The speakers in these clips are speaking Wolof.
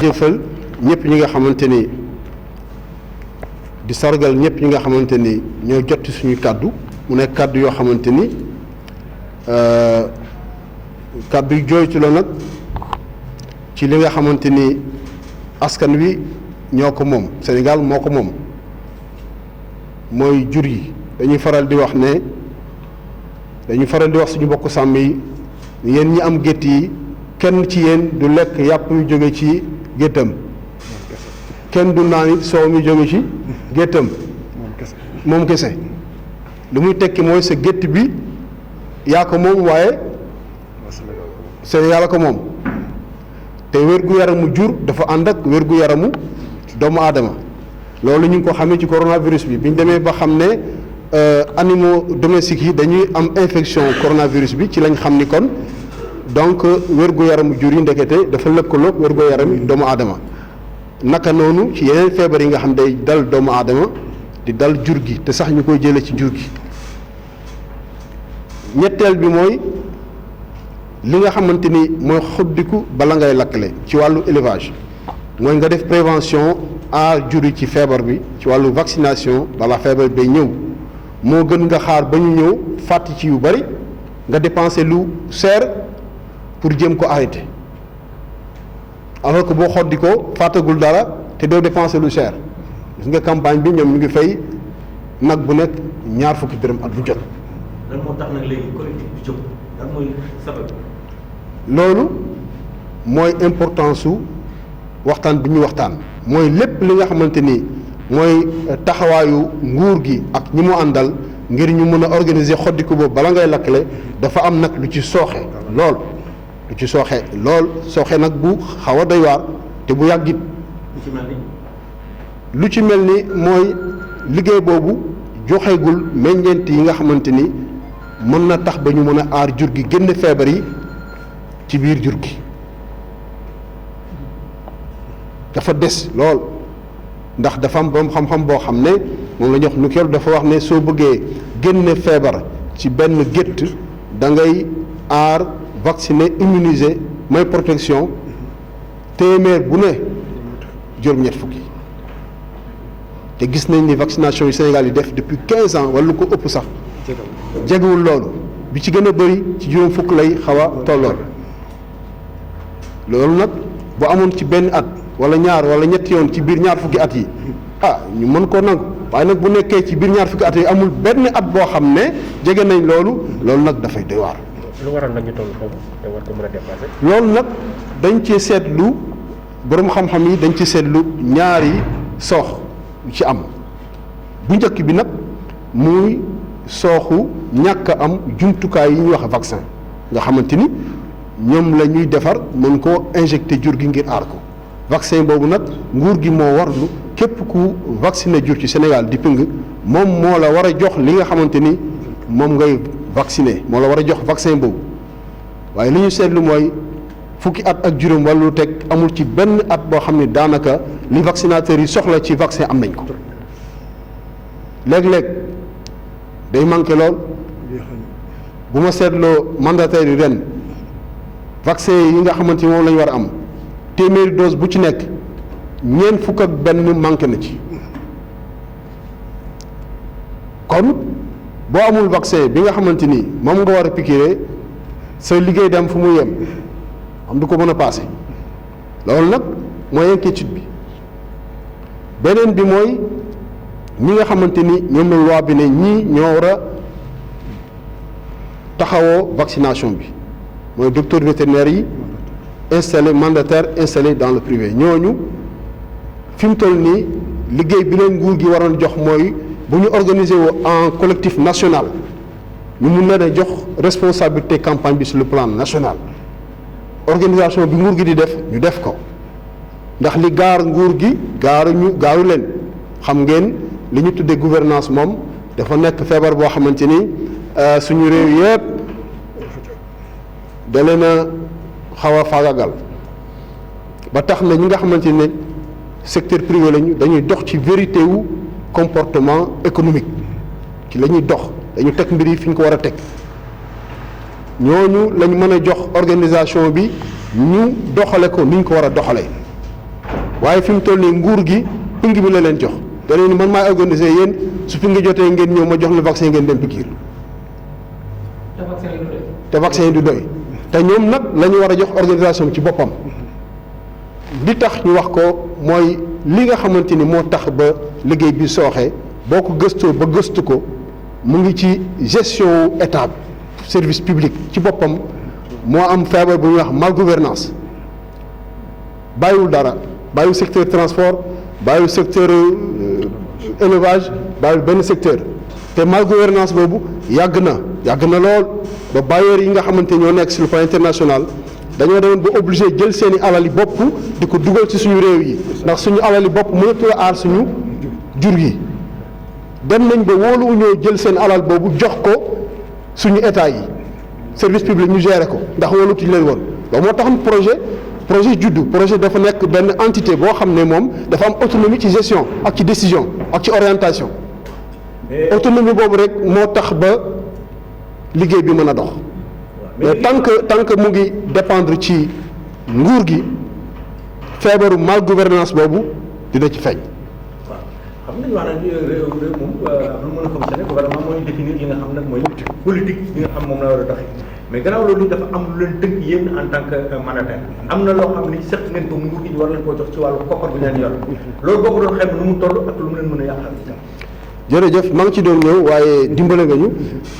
jaajëfal ñëpp ñi nga xamante ni di sargal ñëpp ñi nga xamante ni ñoo jot suñu kàddu mu nekk kàddu yoo xamante ni kàddu yu jooytu la nag ci li nga xamante ni askan wi ñoo ko moom Sénégal moo ko moom mooy jur yi. dañuy faral di wax suñu mbokku sàmm yi yéen ñi am gétt yi kenn ci yéen du lekk yàpp yu jóge ci géttam kenn du naan it soow mi jóge ci géttam moom kese lu muy tekki mooy sa gétt bi yaa ko moom waaye Sénégal ko moom te wér-gu-yaramu jur dafa ànd ak wér-gu-yaramu doomu aadama loolu ñu ngi ko xamee ci coronavirus bi ñu demee ba xam ne animaux domestiques yi dañuy am infection coronavirus bi ci lañ xam ni kon donc wér-gu-yaramu jur yi ndekete dafa lëkkaloog wér-gu-yaramu doomu aadama naka noonu ci yeneen feebar yi nga xam day dal doomu aadama di dal jur gi te sax ñu koy jëlee ci jur gi ñetteel bi mooy li nga xamante ni mooy xoddiku bala ngay lakkale ci wàllu élevage mooy nga def prévention aar jur yi ci feebar bi ci wàllu vaccination bala feebar bay ñëw moo gën nga xaar ba ñu ñëw fàtt ci yu bari nga dépenser lu cher pour jéem ko arrêter alors que boo xoddi ko fàttagul dara te doo dépenser lu cher gis nga campagne bi ñoom ñu ngi fay nag bu nekk ñaar fukki dërëm at bu jot. lan moo tax nag léegi collectif bi jóg lan mooy sabab. loolu mooy importance su waxtaan bi ñu waxtaan mooy lépp li nga xamante ni mooy taxawaayu nguur gi ak ñi mu àndal ngir ñu mën a organiser xoddiku boobu bala ngay lakkale dafa am nag lu ci sooxe lool lu ci sooxe lool sooxe nag bu xaw a doy waar te bu yàggit lu ci mel ni mooy liggéey boobu joxeegul meññeent yi nga xamante ni mën na tax ba ñu mën a aar jur gi génn feebar yi ci biir jur gi dafa des lool ndax dafa am borom xam-xam boo xam ne moom la ñuy wax nukéel dafa wax ne soo bëggee génne feebar ci benn gétt da ngay aar vacciner immuniser mooy protection téeméer bu ne juróom-ñett fukki te gis nañ ni vaccination yu Sénégal yi def depuis 15 ans wala lu ko ëpp sax jegewul loolu bi ci gën a bëri ci juróom fukk lay xaw a tollool loolu nag bu amoon ci benn at wala ñaar wala ñetti yoon ci biir ñaar fukki at yi ñu mën koo nangu waaye nag bu nekkee ci biir ñaar fukki at yi amul benn at boo xam ne jege nañ loolu nag dafay doy waar. lu waral nag ñu toll foofu te war ko mën a dépasser. loolu nag dañ ci seetlu borom xam-xam yi dañ ci seetlu ñaari soox yu ci am bu njëkk bi nag muy sooxu ñàkk a am jumtukaay yi ñuy wax vaccin nga xamante ni ñoom la ñuy defar mën koo injecté jur gi ngir aar ko vaccin boobu nag nguur gi moo warlu képp ku vacciné jur ci Sénégal di pëng moom moo la war a jox li nga xamante ni moom ngay vacciné moo la war a jox vaccin boobu waaye li ñu seetlu mooy fukki at ak juróom wala lu teg amul ci benn at boo xam ne daanaka li vaccinateurs yi soxla ci vaccin am nañ ko léeg-léeg day manqué lool bu ma seetloo mandataires yi ren vaccin yi nga xamante ni moom la ñu war a am téeméeri dose bu ci nekk ñeent fukk ak benn manqué na ci kon boo amul vaccin bi nga xamante ni moom nga war a piqûre sa liggéey dem fu mu yem am du ko mën a passé loolu nag mooy inquiétude bi beneen bi mooy ñi nga xamante ni ñoom la loi bi ne ñii ñoo war a taxawoo vaccination bi mooy docteur vétérinaire yi mandataire installé dans le privé ñooñu fi mu toll nii liggéey bi leen nguur gi waroon jox mooy bu ñu organiser woo en collectif national ñu mun na ne jox responsabilité campagne bi sur le plan national organisation bi nguur gi di def ñu def ko ndax li gaar nguur gi gaaru leen xam ngeen li ñu tuddee gouvernance moom dafa nekk feebar boo xamante ni suñu réew yëpp da leen a xaw a faagagal ba tax na ñi nga xamante ne secteur privé lañu dañuy dox ci vérité wu comportement économique ci la ñuy dox dañu teg mbir yi fi ñu ko war a teg ñooñu lañ mën a jox organisation bi ñu doxale ko ni ñu ko war a doxalee waaye fi mu toll nii nguur gi ping bi la leen jox da leen ni man maay organiser yéen su fi nga jotee ngeen ñëw ma jox la vaccin ngeen dem pikiir te vaccin yi du doy te ñoom nag la ñu war a jox organisation ci boppam li tax ñu wax ko mooy li nga xamante ni moo tax ba liggéey bi sooxee boo ko gëstoo ba gëstu ko mu ngi ci gestion état service public ci boppam moo am feebar bu ñuy wax malgouvernance bàyyiwul dara bàyyiwul secteur transport bàyyiwul secteur élevage bàyyiwul benn secteur te malgouvernance boobu yàgg na lool ba bailleurs yi nga xamante ñoo nekk sur le plan international dañoo demoon ba obligé jël seeni alali bopp di ko dugal ci suñu réew yi ndax suñu alali bopp mënatul a aar suñu jur gi dem nañ ba wóolu ñoo jël seen alal boobu jox ko suñu état yi service public ñu gérer ko ndax wóolutuñ leen woon loolu moo taxoon projet juddu projet dafa nekk benn entité boo xam ne moom dafa am autonomie ci gestion ak ci décision ak ci orientation autonomie boobu rek moo tax ba liggéey bi mën a dox mais tant que mu ngi dépendre ci nguur gi feebaru mal gouvernance boobu dina ci feeñ. waaw xam nañu wax nag réew moom lu mën a fonctionner gouvernement mooy définir li nga xam nag mooy politique bi nga xam moom la war a doxee mais gannaaw loolu dafa am lu leen tënk yéen en tant que mandataire am na loo xam ni seq ngeen ko nguur gi ñu war leen koo jox ci wàllu koppar bu ñu yor loolu boo ko doon xam nu mu toll ak lu mu leen mën a yàqal itam. jërëjëf maa ngi ci doon ñëw waaye dimbale nga ñu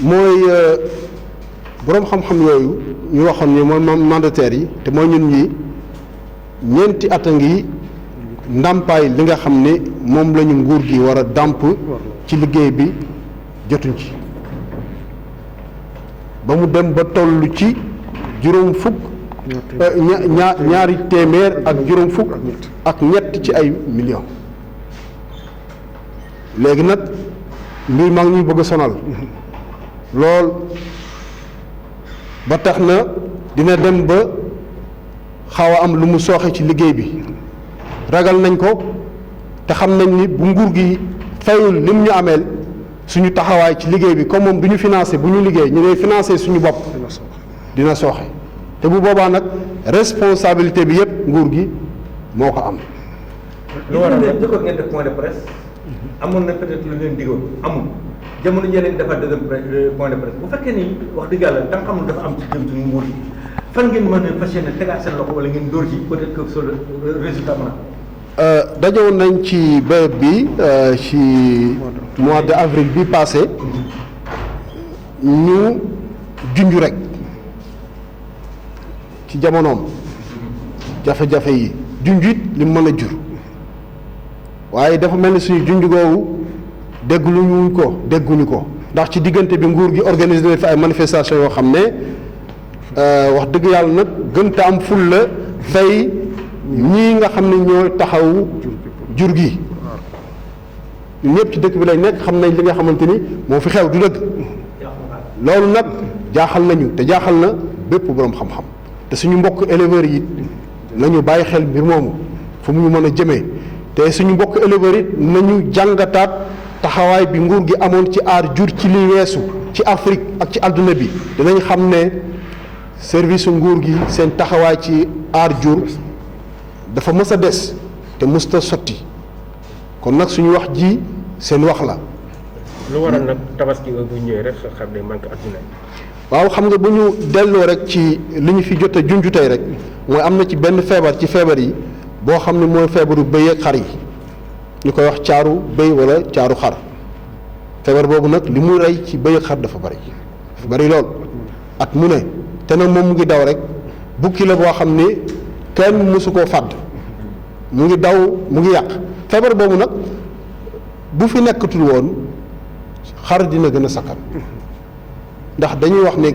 mooy boroom xam-xam yooyu ñu waxoon ni mooy mandataires yi te mooy ñun ñi ñeenti at a ngi ndàmpaay li nga xam ne moom la ñu nguur gi war a dàmp ci liggéey bi jotuñ ci ba mu dem ba toll ci juróom fukk ñaari téeméer ak juróom fukk ak ñett ci ay millions léegi nag mbir maa ngi ñuy bëgg a sonal lool ba tax na dina dem ba xaw a am lu mu sooxe ci liggéey bi ragal nañ ko te xam nañ ni bu nguur gi fayul lim ñu ameel suñu taxawaay ci liggéey bi comme moom du ñu financé bu ñu liggéey ñu ngay financé suñu bopp dina sooxe te bu boobaa nag responsabilité bi yépp nguur gi moo ko am. lu waral ngeen jëkkoon ngeen def point de presse amoon na peut-être lu leen digoon amul jamono jëleen dafa dëgg point de presse bu fekkee ni wax dëgg yàlla da nga xam ne dafa am ci jëm ci nguur gi fan ngeen mën a fas yéene tegaat seen loxo wala ngeen dóor ci peut-être que sur le résultat mën a. dajewoon nañ ci béréb bi ci mois de avril bi passé ñu junj rek ci jamonoom jafe-jafe yi junj it li mu mën a jur waaye dafa mel ni suñu junj googu dégguñu ko ndax ci diggante bi nguur gi organisé na fi ay manifestations yoo xam ne wax dëgg yàlla nag gën te am ful la fay ñii nga xam ne ñoo taxaw jur gi ñun ñëpp ci dëkk bi lañ nekk xam nañ li nga xamante ni moo fi xew du dëgg loolu nag jaaxal nañu te jaaxal na bépp boroom xam-xam te suñu mbokk éleveurs yi nañu bàyyi xel mbir moomu fu mu ñu mën a jëmee te suñu mbokk éleveurs yi nañu jàngataat taxawaay bi nguur gi amoon ci aar jur ci li weesu ci Afrique ak ci àdduna bi dinañ xam ne service nguur gi seen taxawaay ci aar jur dafa mës a des te mësta sotti kon nag suñu wax ji seen wax la. lu waral nag tabaski bu ñëwee rek xam ne manque adduna. waaw xam nga bu ñu delloo rek ci li ñu fi jot a junj tey rek mooy am na ci benn feebar ci feebar yi boo xam ne mooy feebaru bëy ak xar yi ñu koy wax caaru bëy wala caaru xar feebar boobu nag li mu rey ci bëy ak xar dafa bari lool at mu ne te nag moom mu ngi daw rek bukki la boo xam ne kenn mësu koo fàdd mu ngi daw mu ngi yàq feebar boobu nag bu fi nekkatul woon xar dina gën a sakkan ndax dañuy wax ne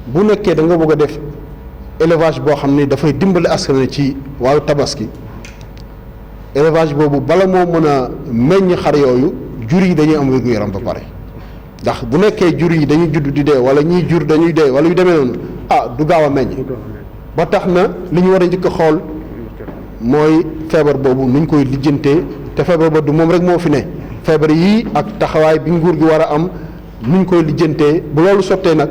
bu nekkee da nga bëgg a def élevage boo xam ne dafay dimbali askan ci wàllu tabaski élevage boobu bala moo mën a meññ xar yooyu jur yi dañuy am wér-gu-yaram ba pare ndax bu nekkee jur yi dañuy judd di dee wala ñiy jur dañuy dee wala yu demee noonu du gaaw a meññ ba tax na li ñu war a njëkk a xool mooy feebar boobu nuñ koy lijjantee te feebar ba du moom rek moo fi ne feebar yii ak taxawaay bi nguur gi war a am nuñ koy lijjantee bu loolu sottee nag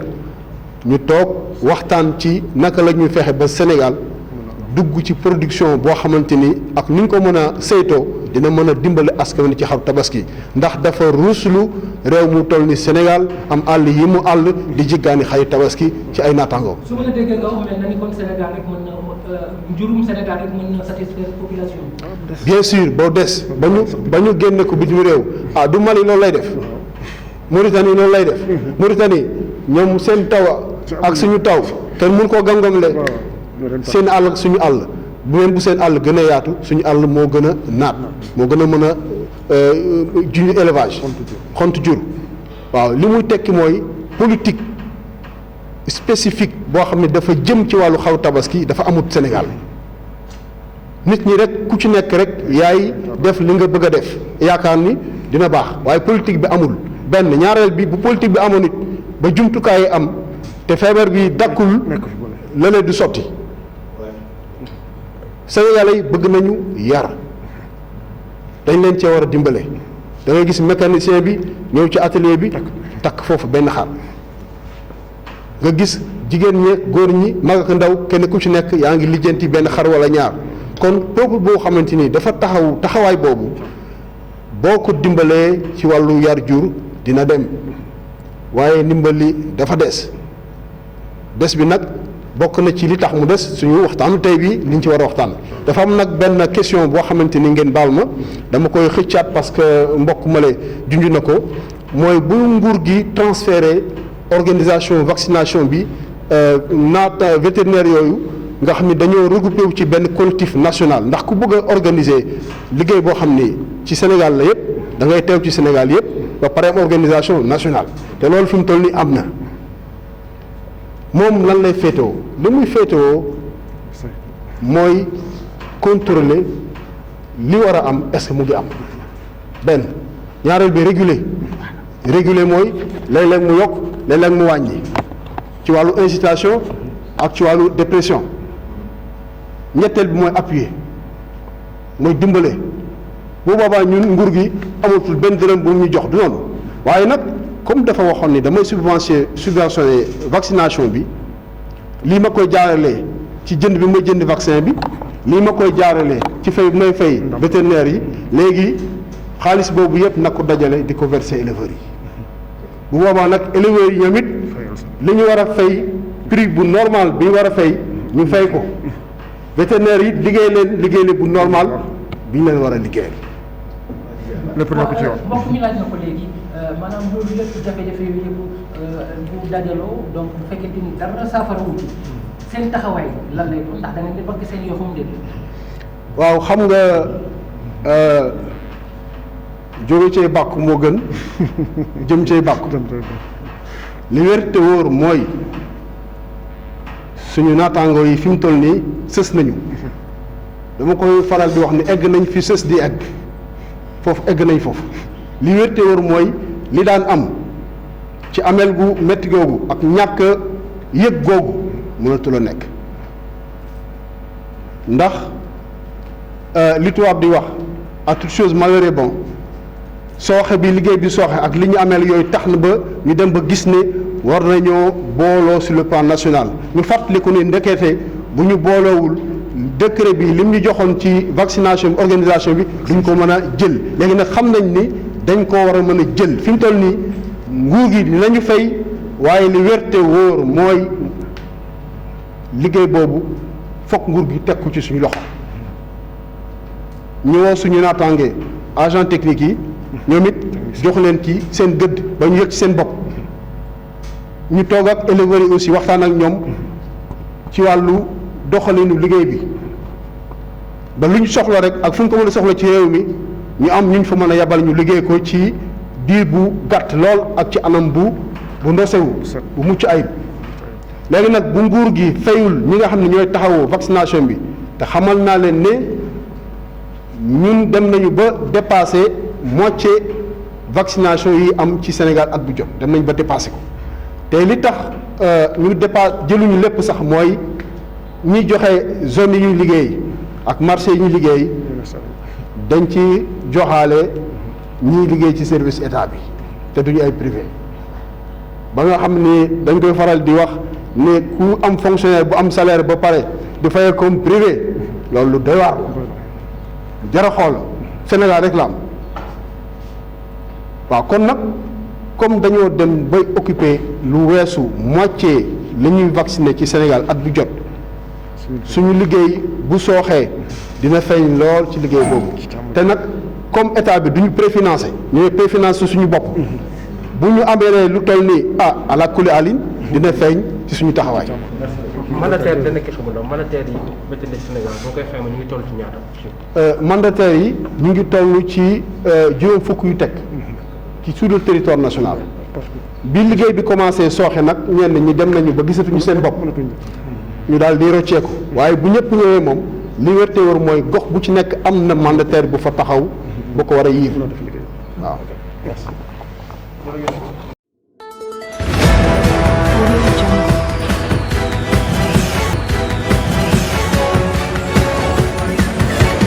ñu toog waxtaan ci naka la ñuy fexe ba Sénégal dugg ci production boo xamante ni ak ni ñu ko mën a saytoo dina mën a dimbale askan wi ci xaru tabaski ndax dafa ruuslu réew mu toll ni Sénégal am àll yi mu àll di jiggaani xayu tabaski ci ay naataangoom. su ma la déggee nga xam ne kon Sénégal rek mën na njurum Sénégal rek mën na satisfaire population. bien sûr boo des ba ñu génne ko bitim réew du Mali loolu lay def Mauritanie loolu lay def Mauritanie ñoom seen taw ak suñu taw kenn mun koo gam-gamle seen àll ak suñu àll bu seen àll gën a yaatu suñu àll moo gën a naat moo gën a mën a juñu élevage xont jur waaw li muy tekki mooy politique spécifique boo xam ne dafa jëm ci wàllu xaru tabaski dafa amut Sénégal nit ñi rek ku ci nekk rek yaay def li nga bëgg a def yaakaar ni dina baax waaye politique bi amul benn ñaareel bi bu politique bi amoon it ba jumtukaay yi am te feebar bi dakkul lële du sotti Sénégalais yi bëgg nañu yar dañ leen cee war a dimbale da ngay gis mécanicien bi ñëw ci atelier bi takk foofu benn xar nga gis jigéen ñi góor ñi mag ak ndaw kenn ku ci nekk yaa ngi lijjanti benn xar wala ñaar kon peuple boo xamante ni dafa taxawaay boobu boo ko dimbalee ci wàllu yar jur dina dem waaye ndimbali dafa des bi nag bokk na ci li tax mu des suñu waxtaanu tey bi liñ ci war a waxtaan dafa am nag benn question boo xamante ni ngeen baal ma dama koy xëccaat parce que mbokk male junj na ko mooy bu nguur gi transféré organisation vaccination bi naata vétérinaire yooyu nga xam ni dañoo regroupé wu ci benn collectif national ndax ku bëgg a organiser liggéey boo xam ni ci Sénégal la yëpp da ngay teew ci Sénégal yëpp ba pare am organisation nationale te loolu fi mu toll ni am na moom lan lay féetewoo li muy féetewoo mooy contrôler li war a am est-ce que mu ngi am benn ñaareel bi réguler mooy léeg-léeg mu yokk léeg-léeg mu wàññi ci wàllu incitation ak ci wàllu dépression ñetteel bi mooy appuyer mooy dimbale bu boobaa ñun nguur gi amatul benn dërëm bu ñu jox du noonu waaye nag comme dafa waxoon ni damay subventionné vaccination bi lii ma koy jaaralee ci jënd bi may jënd vaccin bi lii ma koy jaaralee ci fay bi may fay vétérinaire yi léegi xaalis boobu yëpp na ko dajale di ko verser éleveurs yi bu boobaa nag éleveurs yi ñoom it li ñu war a fay prix bu normal bi war a fay ñu fay ko vétérinaire yi liggéey leen bu normal bi ñu leen war a liggéeyal. lépp nekk ci yoon mbokk mi laaj na ko léegi maanaam loolu lépp jafe-jafe yooyu yëpp bu dajaloo donc bu fekkente ni dara saafara wu ci seen taxawaay lan lay doon ndax da ngeen di bëgg seen yoxum dégg. waaw xam nga jóge cee bàkku moo gën jëm cee bàkku li wér te wóor mooy suñu naataangoo yi fi mu toll nii sës nañu dama koy faral di wax ni egg nañ fi sës di egg foofu egg nañ foofu li wér te wóor mooy li daan am ci amel gu métti googu ak ñàkk yëg googu mënatul a nekk ndax li tubaab di wax à toute chose malheur est bon sooxe bi liggéey bi sooxe ak li ñu ameel yooyu tax na ba ñu dem ba gis ne war nañoo booloo sur le plan national ñu fàttaliku ne ndekete bu ñu booloowul décret bi lim ñu joxoon ci vaccination organisation bi duñ ko mën a jël léegi nag xam nañ ni dañ koo war a mën a jël fi mu toll nii nguur gi dinañu fay waaye li wér te wóor mooy liggéey boobu fokk nguur gi teg ko ci suñu loxo ñëwoo suñu naataange agent technique yi ñoom it jox leen ci seen gëdd ba ñu yëg ci seen bopp ñu toog ak éleveurs yi aussi waxtaan ak ñoom ci wàllu doxalinu liggéey bi ba lu ñu soxla rek ak fu ñu ko mën a soxla ci réew mi ñu am ñu fa mën a yabal ñu liggéey ko ci diir bu gàtt lool ak ci anam bu ndosewu bu mucc ayib léegi nag bu nguur gi fayul ñi nga xam ne ñooy taxawoo vaccination bi te xamal naa leen ne ñun dem nañu ba dépassé moitié vaccination yi am ci Sénégal at bu jot dem nañ ba dépassé ko te li tax ñu jëluñu lépp sax mooy ñi joxe zone yi ñuy liggéey ak marché yi ñuy liggéey dañ ci joxaale ñiy liggéey ci service état bi te duñu ay privé ba nga xam ni dañ koy faral di wax ne ku am fonctionnaire bu am salaire ba pare di fayee comme privé loolu lu doy waar la jar a xool Sénégal rek la am waaw kon nag comme dañoo dem bay occuper lu weesu moitié li ñuy vacciner ci Sénégal at bu jot suñu liggéey bu sooxee dina feeñ lool ci liggéey boobu te nag comme état bi duñu préfinancé ñooy préfinancé suñu bopp bu ñu amee lu toll nii ala kulli alin dina feeñ ci suñu taxawaay. mandataire dana question bu ndaw mandataire yi vétérinaire Sénégal boo koy xayma ñu ngi toll ci ñaata. mandataires yi ñu ngi toll ci juróom fukk yu teg ci sur le territoire national bi liggéey bi commencé sooxe nag ñenn ñi dem nañu ba gisatuñu seen bopp ñu daal di rocceeku waaye bu ñëpp ñëwee moom li wér te wër mooy gox bu ci nekk am na mandataire bu fa taxaw bu ko war a yiir waaw.